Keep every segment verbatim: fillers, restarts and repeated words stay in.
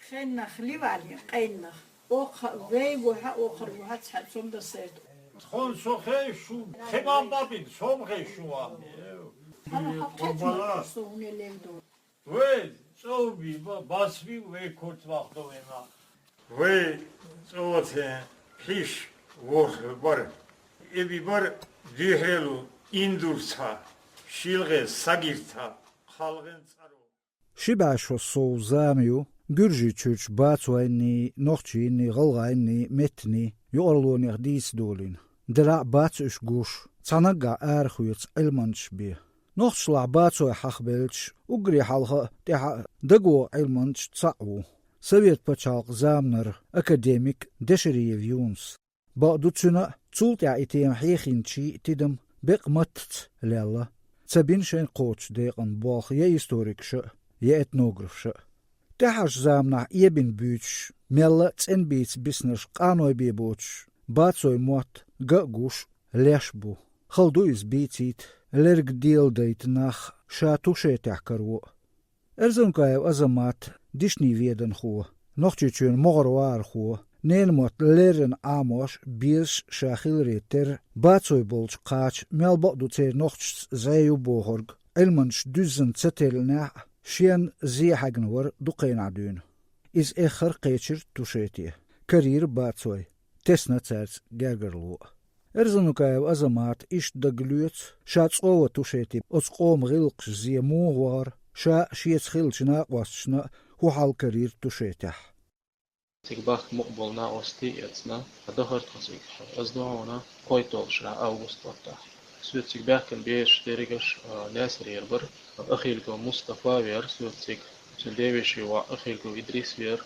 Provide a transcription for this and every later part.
Хеннах ливали, къеннах. Оха вейгу хьа, охар гу хьа цхьа цом да сайт. Тхон со хейшу, химан бабин, сом хейшу вам. Хана хатхет Обалар. Ма со уне левдо. Вей, цоби, ба-, басби, вей корт вахтовена. Вей, цоцен, хиш, вор, бар. Эби бар, дюхелу, индурца, шилге, сагирца, халген царо. Ши бӀаь шо сов зама ю Гуьржийчуьрчу бацойнний, нохчийнний, гӀалгӀайнний, меттаний юкъарлонех дийца долийна. Дера а бац уьш гуш, цхьанаггахь арахоьцу Ӏилманчаш бен. Нохчашлахь бацой хьахабелча, уггаре хьалха а, тӀаьхьа а дагавогӀу Ӏилманчаш цхьаъ ву. Совет пачхьалкх заманара академик Дешириев Юнус. Бакъду, цуьнан а, цул тӀаьхьа и тема хьехийначийн а тидам беккъа маттаца лелла. Ца бина шайна кхочуш декъан болх я историкаша а, я этнографаша а. ТӀаьхьарчу заманахь эбина буьйцуш, мелла а цӀена бийца бисинарш къаной бен боцуш, бацой мотт ган а гуш, леш а бу. Хала ду иза бийцийта, лерг деладайта нах ша тушетехь каро а. Эрзанукаев Азамат, дишний веданхо, Нохчийчоьнан могӀара вахархо, ненан мотт леррина Ӏамош, безаш ша хиларе терра, бацой болчу кхача, мел бакъду церан нохчашца зӀе ю бохург, Ӏилманчаш дуьззина ца теллинехь а, шен зе хьаьгна вара дукха хенахь дуьйна. Иза эххар а кхечира тушете, карийра бацой, тесна цаьрца гергарло а. Эрзанукаев Азамата иштта дагалоьцу, ша цӀа ван тушете оцу къоман гӀиллакхаш зе муха вахара, ша а, шеца хиллачу накъосташна а хӀун хьал карийра тушетехь. Цига бахка мукъа болу накъостий эцна, дахара тхо цига, аса ду хьуна, кхойтталгӀачу шарахь август баттахь. Соьца цига баьхкина бераш дерригаш, а, Наьсарера бара, Ахилков Мустафа веара соьца цига, цуьнан девешин воӀ Ахилков Идрис веара,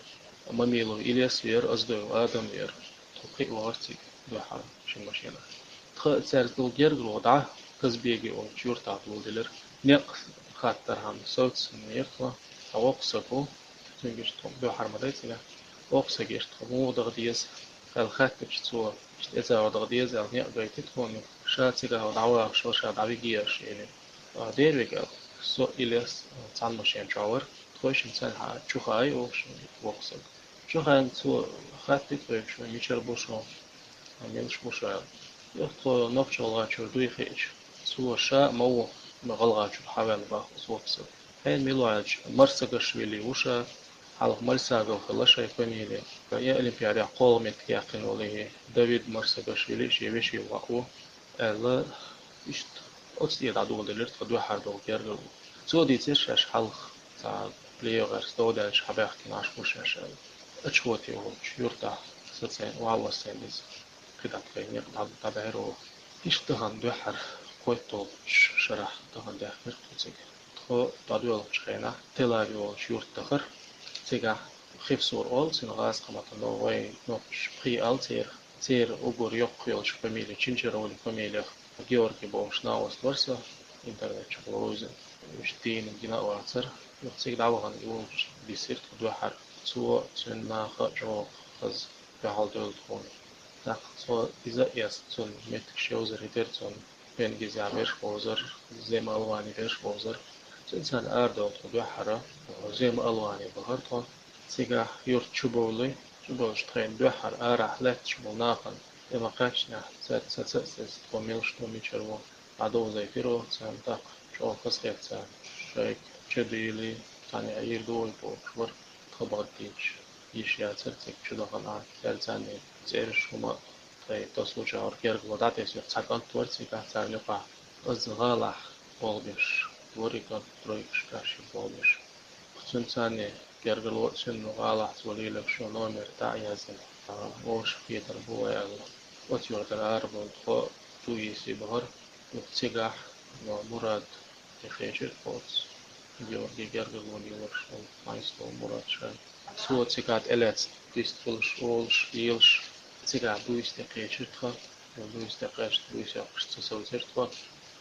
Мамилов Илес веара, Оздоев Адам веара. Тхо кхин а вахара цига дуьххьара шина машенахь. Тхан цаьрца долу гергарло дӀа Казбеги олучу юьртахь доладелира. Некъ хаттархьама совцаснера тхо, цхьа воккха саг ву, цуьнга иштта тхо дуьххьара ма дай цигахь. Воккха саг иштта тхо муха даха деза аьлла хаьттича, цо иштта эцара даха деза аьлла некъ гайти тхуна, ша цигахь дӀавахаш вара, ша дӀавигий аша элира. А, дера вега аьлла, со а Илес а цхьана машен чохь вара, тхойшинна цхьаьнхьа чу хаьий оха шен воккха саг. Чу хаьйна цо хаттира тхоьга, шу мичара бу шу, милаш бу шу аьлла. Юха тхо Нохч-ГӀалгӀайчуьра дуй хиъча, цо ша а ма ву, ма ГӀалгӀайчуьра хьаваьлла боху оцу воккхачо. Хьенан мила ву аьлча, Марсагашвили ву ша, хьалха Мальсагов хилла шайн фамили. И Олимпиадехь кхоалгӀа меттиг яьккхина волу и Давид Марсагашвили шен вешин воӀ ву, аьлла, иштта оцу тӀе дӀадоладелира тхан дуьххьара долу гергарло. Цо дийцира шаьш хьалха, цхьа легӀарс дов даьлча хьабаьхкина Ӏаш бу шаьш аьлла. Ачхоти волчу юьртахь сацийна, валлас сайна иза кхидӀа тхайн некъ дӀа-, дӀабаьхьира оха. Иштта тахана дуьххьара кхойтталгӀачу шарахь тахана даьхкира тхо цига. Тхо дӀадоьлхучу хенахь Телави волчу юьрта дахара. Цигахь Хевсур олу цуьнан гӀазкхаматано, вайн нохчаша Пхи олу церан. Церан уггар йоккха йолчу фамили, Чинчаровлин фамилех Георгий бохуш накъост вара сан, интернет чохь вовза, уьш дийна гина а вацара. Юха цига дӀавахана и волчу диссира тхо дуьххьара. Цо, цуьнан наха а чӀогӀа хаза дуьхьал девлла тхуна. ТӀаккха цо иза а эцна, цунна меттигаш йовзар хӀиттира цунна. Пенгизехь берш бовзар, Зема Алвани берш бовзар. Цуьнан царна арадовла тхо дуьххьара, Зема Алвани бахара тхо. Цигахь юрт чу бовлий, чу бовлуш тхайна дуьххьара арахь лаьтташ болу нахана, тӀе ма-кхаьчнехь, цаьрца саца а сецна, тхо милаш ду, мичара ву, дӀадовзийтира оха царна, тӀаккха чӀогӀа хазахета царна, шайга чу дийли, цхьаьна йийр ду вай бохуш вара тхан бӀаьргаш. Йиш яцара цига чу дахана, цаьрца царна цӀераш хӀума а, тхайн тасалучу гӀур гергало дӀатесира, цхьа кӀант вара цигахь царна юкъахь. Аса гӀалахь болх беш, вара и кӀант тройкаш кхаьчна болх беш. Цуьнан царна гергарло а, цуьнан гӀалахь цо лелош йолу номер дӀа а яздина, вовшахкхетар бу вай аьлла, оцу юьртара арабевлла тхо дуй йисий бахара. Юха цигахь Мурад тӀекхечира тхо оцу Георгий гергарло лелош волу Майслов Мурад шайна. Цо цигахь тӀелаьцна дистхуьлуш, олуш, лелаш, цигахь буьйса тӀекхечира тхан. Буьйса тӀекхаьчна, буьйса йоккхуш ца совцира тхо.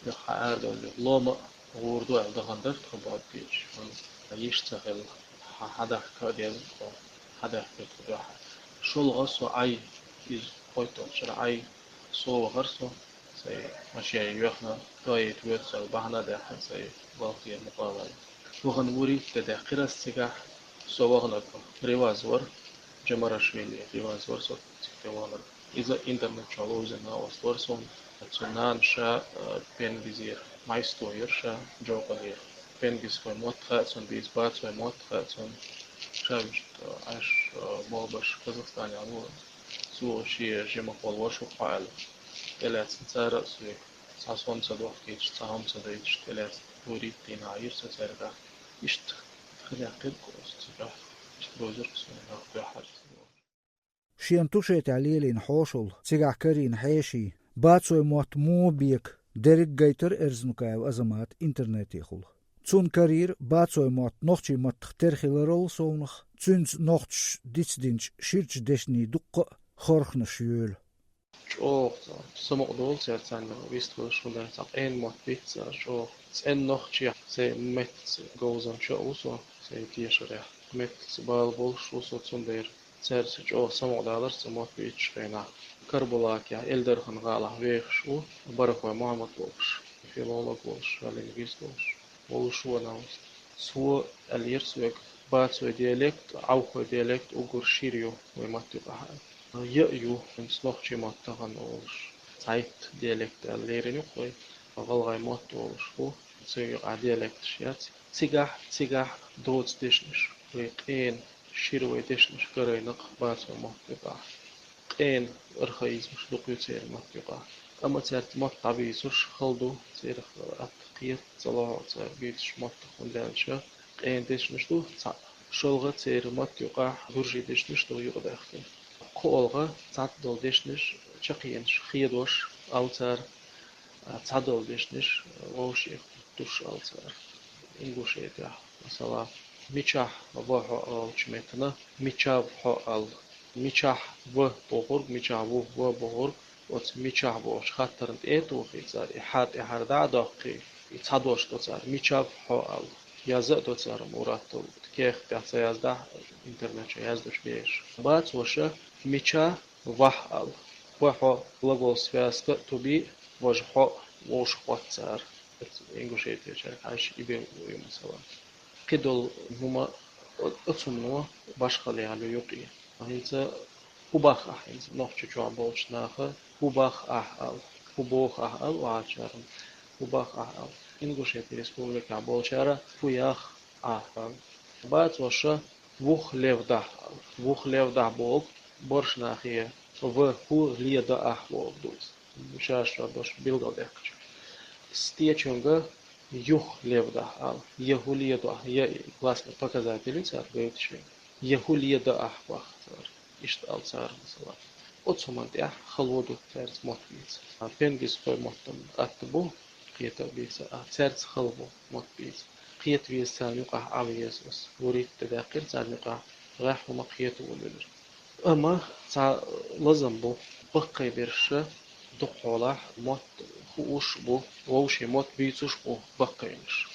Юха хьан арадевлла лома а гӀур ду аьлла дахана дара тхо бӀоддийча. Хьуна йиш ца хилла, хьан хьадахка а деза тхо, хьадаьхкира тхо дуьххьара. ШолгӀа со Ӏай, иза кхойтталгӀачу шарахь Ӏай, со вахара со, сайн машен йоьхна, тоийта воьду со аьлла, бахьана а даьккхина, сайн балхера мукъа а ваьлла. Вахана вурийтта де даьккхира ас цигахь, Со ваханарг Риваз вар, Джамарашвили Риваз вар со цигахь ваханарг. Иза интернет чохь ловзийна оцу вар суна. Цуьнан нана ша, а, пен визира, маэстро яра ша, джокъалера. Пенгисхой мотт хаьа цунна, бийца бацой мотт хаьа цунна. Ша вуьшта, а, Ӏаш, а, болх беш Казахстане ву. Цо шен жимахволу ваша ву хьо аьлла. ТӀелаьцна цара а соьга. Цхьа сом ца дохкуьйтуш, цхьа хӀума ца дайтуш, тӀелаьцна, вуьрхӀитта дийнахь Ӏийра со цаьргахь. Иштта хи даьккхира-кх оцу цигахь, иштта дозура-кх суна нах дуьххьара. Шена Тушетехь лелийна хьошалла, цигахь карийна хьеший, бацой мотт муха бека, дерриг а гайтара Эрзнукаев Азамата интернетехула. Цунна карийра бацой мотт нохчийн маттах тера хиларал совнах, цуьнца нохчаша дицдинчу ширачу дешнийн дуккха а хорханаш йолу. ЧӀогӀа цхьа самукъадолу цара царна вистхуьлуш, хӀунда аьлча цхьа къена мотт бийца цара чӀогӀа. ЦӀена нохчех сайн меттаца говзанча а ву со, сайн тешарехь меттаца бала болуш ву со, цундела цаьрца чӀогӀа самукъадалар цхьа мотт бийцучу хенахь. Карабулакехь, Эльдархан гӀалахь вехаш ву Барахой Мухьаммад волуш, филолог волуш, лингвист волуш. Волуш ву ван. Цо аьллера соьга, бацой диалект, Ӏовхой диалект уггар шира ю вай матта юкъахь. Яа ю, хӀинца нохчийн мотт тахана олуш, цхьайтта диалект аьлла лерина ю-кх вай, гӀалгӀайн мотт олуш бу, цуьнан юкъахь диалекташ яц. Цигахь, цигахь доцу дешнаш, вай къена шира вай дешнаш карийна-кх бацой мотт юкъахь. Къена архаизмаш дукха ю церан матта юкъахь. Амма цаьрца мотт дӀабийцуш хала ду, церах атта кхета ца ло хьо цара бийцучу маттах, хӀунда аьлча къена дешнаш ду цхьаъ. ШолгӀа церан матта юкъахь гуьржийн дешнаш ду юкъадаьхкина. КхоалгӀа цхьаъ долу дешнаш чаккхенаш, хедош олу цара, а, цхьадолу дешнаш вовшех туш олу цара. Ингушетехь, масала, мичахь ва хьо олучу меттана, мичав хьо олу. Мичахь ва бохург, мичахь ву ва бохург, оцу мичахь бохучу хаттарна тӀе а тухий цара, и хьа тӀаьхьара дӀа а доккхий, и цхьа дош до цара, мичав хьо олу. Яза а до цара, муратал, кехат тӀехь ца яздахь, интернет чохь яздеш бераш. Бацоша, мича вахь олу. Ва хьо глагол связка а, to be, важа хьо вовшахвоцу цара. Ингушетичаьрга хьаьжча и бен ву ю, масала. Кхидолу хӀума о-, оцунно башхалла яьлла ю юкъе. ХӀинца хӀу бах ахь, хӀинца нохчийчохь болчу наха хӀу бах ахь олу. ХӀу боху ахь олу охьачарна. ХӀу бах ахь олу. Ингушетия республикехь болчара фу ях ахь олу. Бацоша вух левдахь олу. Вух левдахь боху борш нахе, ва хӀу леда ахь боху ду иза. Шаьш чохь долуш билгалдаьккхича. Стечуьнга юх левдахь олу. Я хӀу ледо, я и гласный показатель ю цара гойтуш верг. Я хӀу леда ахь бах цара. Иштта олу цара, масала. Оцу хӀуманна тӀехь хало ду цаьрца мотт бийца. А пенгисхой маттана атта бу, кхета а бийца, а цаьрца хала бу мотт бийца. Кхета веза царна юкъахь, Ӏа веза аса. ВуьрхӀитта де даьккхира царна юкъахь, гӀеххьа хӀума кхета волавелира. Амма цхьа лазам бу, баккхийберш дукха хьолахь мотт хууш бу, вовшийн мотт бийцуш бу баккхийнаш.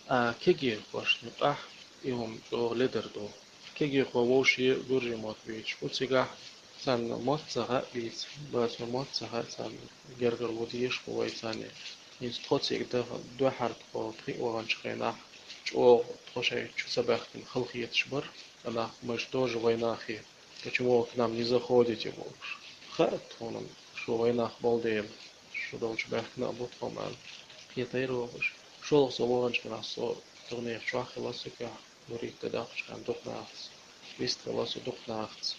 А кегийрхошна юкъахь и хӀума чӀогӀа ледар ду. Кегийрхой вовшийн гуьржийн мотт бийцуш бу, цигахь царна мотт ца хаьа бийца, бацой мотт ца хаьа царна, гергарло дезаш бу вай царна. ХӀинца тхо цига даха, дуьххьара тхо пхиъ ваханчу хенахь чӀогӀа тхо шайн чу ца баьхкина халахеташ бара, а нах, мы же тоже вайнахи, почему вы к нам не заходите, бохуш. Хаьа тхуна, шу вайнах болу дела, шу долчу баьхкина а бу тхо, ма аьлла. Кхетайра вахуш. ШолгӀа со ваханчу хенахь со дукха нехан чохь хилла цигахь, вуьрхӀитта де даккхачу хенахь дукха нахаца. Вистхилла со дукха нахаца.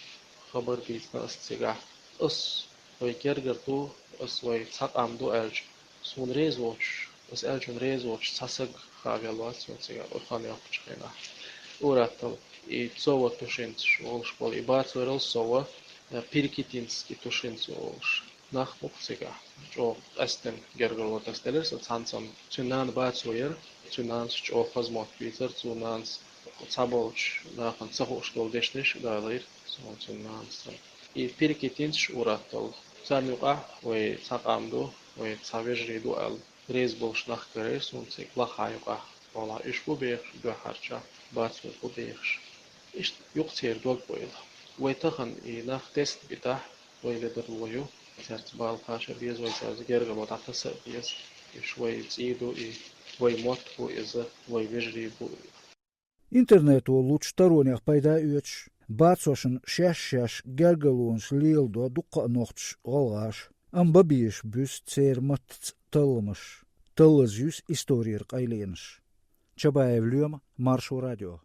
Хабар дийцина ас цигахь. Ас вай гергара ду, ас вай цхьа къам ду аьлча, суна реза воцуш, ас аьллачунна реза воцуш цхьа саг хаа велла вац суна цигахь, ур хан йоккхучу хенахь. Ур-атталла, и Цова Тушинцаш волуш болу, и бацарал Сова, э, Перекитинский Тушинцы волуш. Нах бу-кх цигахь. ЧӀогӀа къаьсттина гергарло тасаделира сан цхьаьнцамма. Цуьнан нана бацо яра, цуьнан нанас чӀогӀа хаза мотт бийцара, цуьнан нанас цхьаболчу нахана ца хууш долу дешнаш а далийра суна цуьнан нанас. И Перекитинцаш ур-атталла. Царна юкъахь вай цхьа къам ду, вай цхьа вежарий ду аьлла, реза болуш нах карийра суна цига лаххьа юкъахь. Олахь уьш бу бехаш, дуьххьарчахь бацо бу бехаш. Иштта юкъа церан дог бойла. Вай тахана и нах тесна битахь, вай ледарло ю, цаьрца бала кхача а беза, вай цаьрца гергарло дӀатаса а беза. Уьш вай цӀий ду и, вай мотт бу иза, вай вежарий бу. Интернето лучу таронех пайда оьцуш, бацошна шаьш-шаьш гергарлонаш леладо дуккха а нохчаша, гӀалгӀаша, амма бан безаш буьсу церан маттаца талламаш, таллаза юьсу исторера къайленаш. Чабаев Лоьма, Маршо радио.